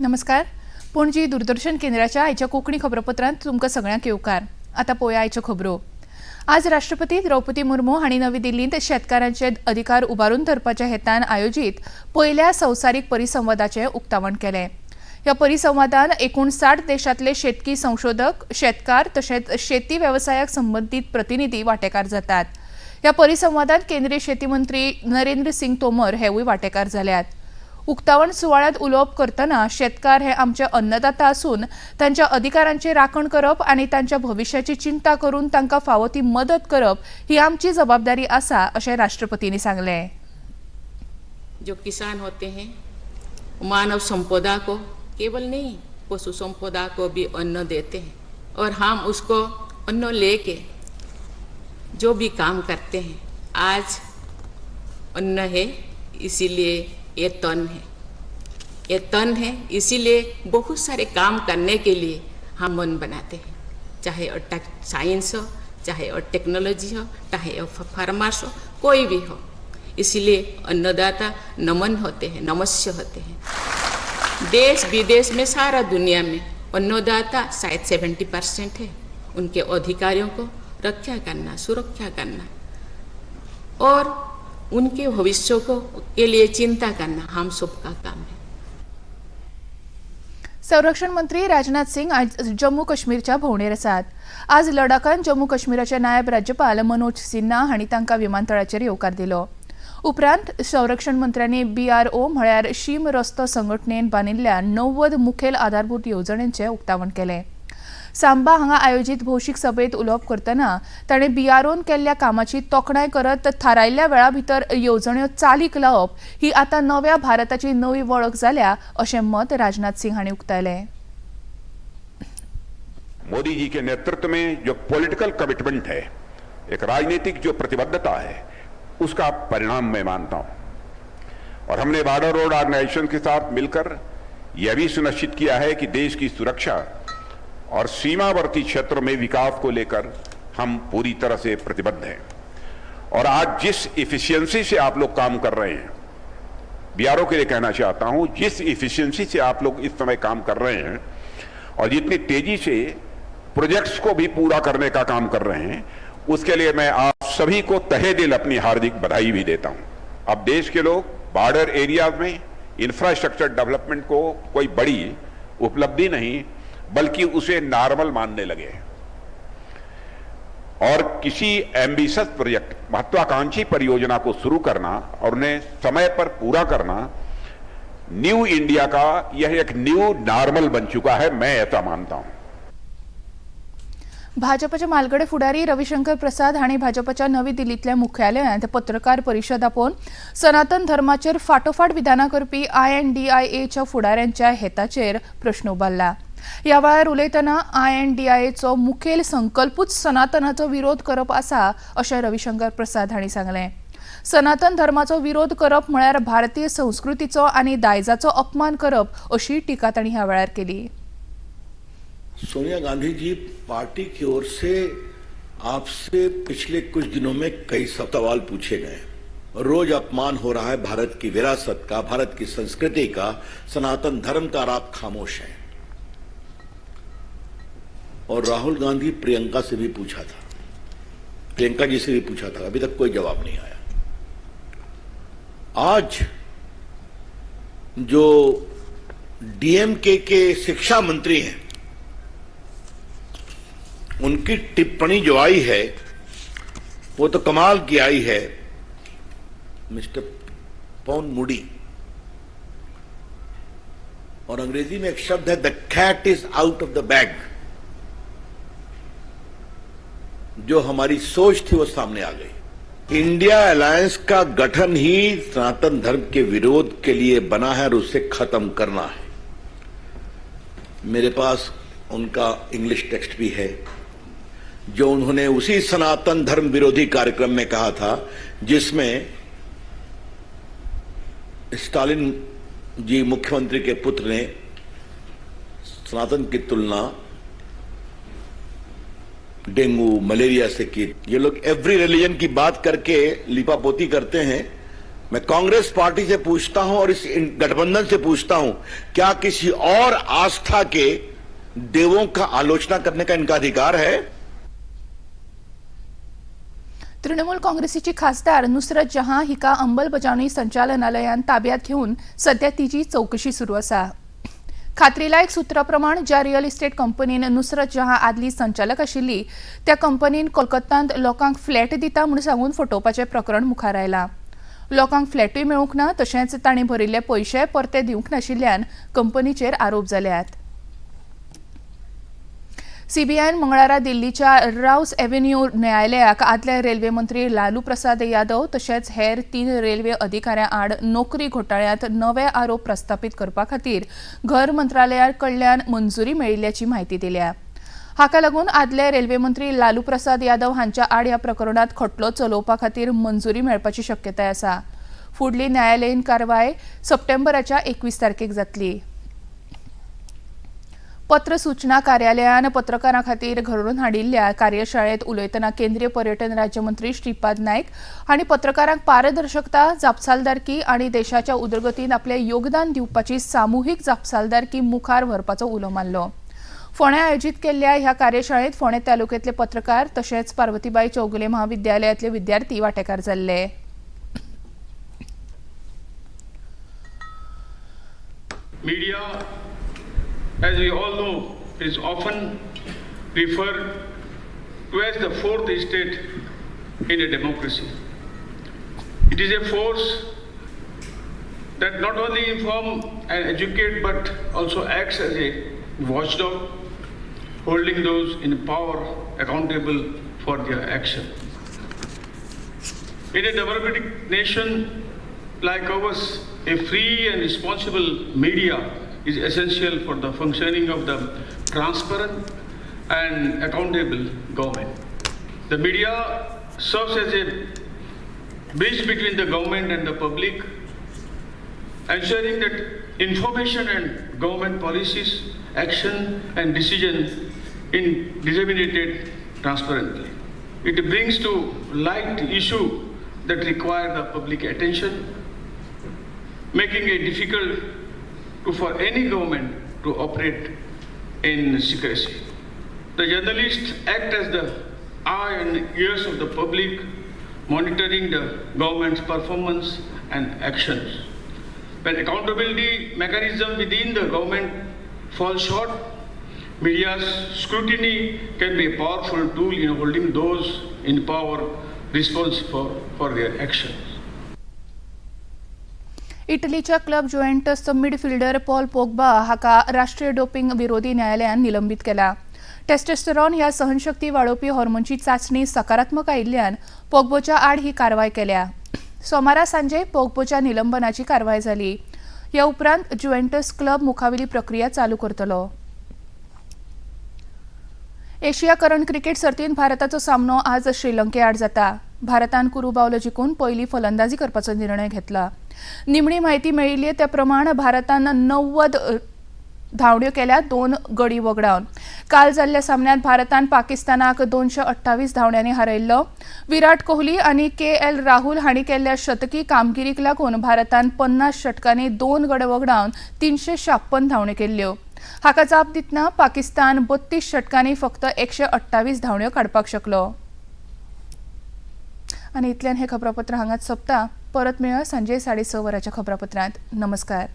नमस्कार, पणजी दूरदर्शन केंद्राच्या आयच्या कोंकणी खबरापत्रांत तुमकां सगळ्यांक येवकार. आतां पळोवया आयच्यो खबरो. आज राष्ट्रपती द्रौपदी मुर्मू हांणी नवी दिल्लींत शेतकारांचे अधिकार उबारून धरपाच्या हेतान आयोजीत पयल्या संवसारीक परिसंवादाचें उक्तावण केलें. ह्या परिसंवादान एकूण 60 देशांतले शेतकी संशोधक, शेतकार तशेंच शेती वेवसायाक संबंदीत प्रतिनिधी वांटेकार जातात. ह्या परिसंवादात केंद्रीय शेती मंत्री नरेंद्र सिंग तोमर हेवूय वांटेकार जाल्यात. उक्तावण सुवाळ्यांत उलोवप करतना शेतकार हे आमचे अन्नदाता आसून तांच्या अधिकारांची राखण करप आनी तांच्या भविश्याची चिंता करून तांकां फावो ती मदत करप ही आमची जबाबदारी आसा, अशें राष्ट्रपतींनी सांगलें. जो किसान होते हैं, मानव संपदा को केवल नहीं, पशु संपदा को भी अन्न देते हैं और हम उसको अन्न लेके जो भी काम करते हैं, आज अन्न है इसीलिए ये तन है, ये तन है इसीलिए बहुत सारे काम करने के लिए हम मन बनाते हैं, चाहे और साइंस हो, चाहे और टेक्नोलॉजी हो, चाहे और फार्मर्स हो, कोई भी हो. इसीलिए अन्नदाता नमन होते हैं, नमस्य होते हैं. देश विदेश में, सारा दुनिया में अन्नदाता शायद 70% है. उनके अधिकारियों को रक्षा करना, सुरक्षा करना और उनके भविष्य को के लिए चिंता करना हम सबका काम है. संरक्षण मंत्री राजनाथ सिंग आज जम्मू काश्मीरच्या भोंवडेर आसात. आज लडाखांत जम्मू काश्मीराचे नायब राज्यपाल मनोज सिन्हा हांणी तांकां विमानतळाचेर येवकार दिलो. उपरांत संरक्षण मंत्र्यांनी बीआरओ म्हळ्यार शीम रस्तो संघटनेन बांदिल्ल्या 90 मुखेल आधारभूत येवजण्यांचें उक्तावण केलें. सांबा हांगा आयोजीत भौशीक सभेत उलोवप करतना ताणें बीआरओन केल्ल्या कामाची तोखणाय करत थारायल्ल्या वेळा भितर येवजण्यो चालीक लावप ही आतां नव्या भारताची नवी वळख जाल्या, अशें मत राजनाथ सिंग हांणी उक्तायलें. मोदी जी के नेतृत्व में जो पॉलिटिकल कमिटमेंट है, एक राजनीतिक जो प्रतिबद्धता है, उसका परिणाम मैं मानता हूं. और हमने बॉर्डर रोड ऑर्गेनाइजेशन के साथ मिलकर यह भी सुनिश्चित किया है कि देश की सुरक्षा और सीमावर्ती क्षेत्र में विकास को लेकर हम पूरी तरह से प्रतिबद्ध हैं. और आज जिस इफिशियंसी से आप लोग काम कर रहे हैं, बीआरओ के लिए कहना चाहता हूं, जिस इफिशियंसी से आप लोग इस समय काम कर रहे हैं और जितनी तेजी से प्रोजेक्ट्स को भी पूरा करने का काम कर रहे हैं, उसके लिए मैं आप सभी को तहे दिल अपनी हार्दिक बधाई भी देता हूं. अब देश के लोग बॉर्डर एरियाज में इंफ्रास्ट्रक्चर डेवलपमेंट को कोई बड़ी उपलब्धि नहीं, बल्कि उसे नॉर्मल मानने लगे हैं और किसी एम्बिशस प्रोजेक्ट, महत्वाकांक्षी परियोजना को शुरू करना और उन्हें समय पर पूरा करना न्यू इंडिया का यह एक न्यू नॉर्मल बन चुका है, मैं ऐसा मानता हूं. भाजपचे मालगडे फुडारी रविशंकर प्रसाद हांणी भाजपच्या नवी दिल्लींतल्या मुख्यालयांत पत्रकार परिशद आपोवन सनातन धर्माचेर फाटोफाट विधानां करपी आयएनडीआयएच्या फुडाऱ्यांच्या हेताचेर प्रश्न उबारला. ह्या वेळार उलयतना आयएनडीआयएचो मुखेल संकल्पूच सनातनाचो विरोध करप आसा, अशें रविशंकर प्रसाद हांणी सांगलें. सनातन धर्माचो विरोध करप म्हळ्यार भारतीय संस्कृतीचो आनी दायजाचो अपमान करप, अशी टिका तांणी ह्या वेळार केली. सोनिया गांधी जी, पार्टी की ओर से आपसे पिछले कुछ दिनों में कई सवाल पूछे गए. रोज अपमान हो रहा है भारत की विरासत का, भारत की संस्कृति का, सनातन धर्म का और आप खामोश हैं. और राहुल गांधी, प्रियंका से भी पूछा था, प्रियंका जी से भी पूछा था, अभी तक कोई जवाब नहीं आया. आज जो डीएमके के शिक्षा मंत्री हैं, उनकी टिप्पणी जो आई है, वो तो कमाल की आई है. मिस्टर पोनमुडी, और अंग्रेजी में एक शब्द है, the cat is out of the bag. जो हमारी सोच थी, वो सामने आ गई. इंडिया अलायंस का गठन ही सनातन धर्म के विरोध के लिए बना है और उसे खत्म करना है. मेरे पास उनका इंग्लिश टेक्स्ट भी है, जो उन्होंने उसी सनातन धर्म विरोधी कार्यक्रम में कहा था, जिसमें स्टालिन जी, मुख्यमंत्री के पुत्र ने सनातन की तुलना डेंगू, मलेरिया से की. ये लोग एवरी रिलीजन की बात करके लिपापोती करते हैं. मैं कांग्रेस पार्टी से पूछता हूं और इस गठबंधन से पूछता हूं, क्या किसी और आस्था के देवों का आलोचना करने का इनका अधिकार है? तृणमूल काँग्रेसीची खासदार नुसरत जहां हिका अंमलबजावणी संचालनालयान ताब्यात घेवन सध्या तिची चवकशी सुरू आसा. खात्रीलायक सुत्राप्रमाण ज्या रियल इस्टेट कंपनीन नुसरत जहां आदली संचालक आशिल्ली त्या कंपनीन कोलकातांत लोकांक फ्लॅट दिता म्हूण सांगून फटोवपाचें प्रकरण मुखार आयलां. लोकांक फ्लॅटूय मेळूंक ना, तशेंच तांणी भरिल्ले पयशे परते दिवंक नाशिल्ल्यान कंपनीचेर आरोप जाल्यात. सीबीआयन मंगळारा दिल्लीच्या रावस एव्हेन्यू न्यायालयाक आदले रेल्वे मंत्री लालू प्रसाद यादव तशेंच हेर 3 रेल्वे अधिकाऱ्यां आड नोकरी घोटाळ्यांत नवे आरोप प्रस्थापीत करपा खातीर घर मंत्रालया कडल्यान मंजुरी मेळिल्ल्याची म्हायती दिल्या. हाका लागून आदले रेल्वे मंत्री लालू प्रसाद यादव हांच्या आड ह्या प्रकरणांत खटलो चलोवपा खातीर मंजुरी मेळपाची शक्यताय आसा. फुडली न्यायालयीन कारवाय सप्टेंबराच्या 21 तारखेक जातली. पत्र सूचना कार्यालयान पत्रकारां खातीर घडोवन हाडिल्ल्या कार्यशाळेंत उलयतना केंद्रीय पर्यटन राज्यमंत्री श्रीपाद नायक हांणी पत्रकारांक पारदर्शकता, जापसालदारकी आनी देशाच्या उदरगतींत आपलें योगदान दिवपाची सामुहीक जापसालदारकी मुखार व्हरपाचो उलो मारलो. फोंड्यां आयोजीत केल्ल्या ह्या कार्यशाळेंत फोंडें तालुक्यांतले पत्रकार तशेंच पार्वतीबाई चौगुले महाविद्यालयांतले विद्यार्थी वांटेकार जाल्ले. Media, as we all know, is often referred to as the fourth estate in a democracy. It is a force that not only inform and educate but also acts as a watchdog, holding those in power accountable for their action. In a democratic nation like ours, a free and responsible media is essential for the functioning of the transparent and accountable government. The media serves as a bridge between the government and the public, ensuring that information and government policies, action and decision in disseminated transparently. It brings to light issue that require the public attention, making it difficult for any government to operate in secrecy. The journalists act as the eye and ears of the public, monitoring the government's performance and actions. When accountability mechanism within the government falls short, media's scrutiny can be a powerful tool in holding those in power responsible for their actions. इटलीच्या club जुएंटसचो midfielder Paul Pogba हाका राष्ट्रीय doping विरोधी न्यायालयान निलंबीत केला. Testosterone ह्या सहनशक्ती वाडोवपी हॉर्मोनची चांचणी सकारात्मक आयिल्ल्यान पोग्बोच्या आड ही कारवाय केल्या. सोमारा सांजे पोग्बोच्या निलंबनाची कारवाय जाली. ह्या उपरांत जुएंटस क्लब मुखावेली प्रक्रिया चालू करतलो. एशिया करंड क्रिकेट सर्तींत भारताचो सामनो आज श्रीलंके आड जाता. भारतान कुरू बावलो जिखून पयली फलंदाजी करपाचो निर्णय घेतला. निमणी म्हायती मेळिल्ली त्या प्रमाण भारतान 90 धांवड्यो केल्या 2 गडी वगडावन. काल जाल्ल्या सामन्यांत भारतान पाकिस्तानाक 228 धांवड्यांनी हारयल्लो. विराट कोहली आनी के एल राहुल हांणी केल्ल्या शतकी कामगिरीक लागून भारतान 50 षटकांनी 2 गडे वगडावन 356 धांवड्यो केल्ल्यो. हाका जाप दितना पाकिस्तान 32 षटकांनी फक्त 128 धांवड्यो काडपाक शकलो. आनी इतल्यान हें खबरापत्र हांगाच सोंपता. परत मेळया सांजे 6:30 वरांच्या खबरापत्रांत. नमस्कार.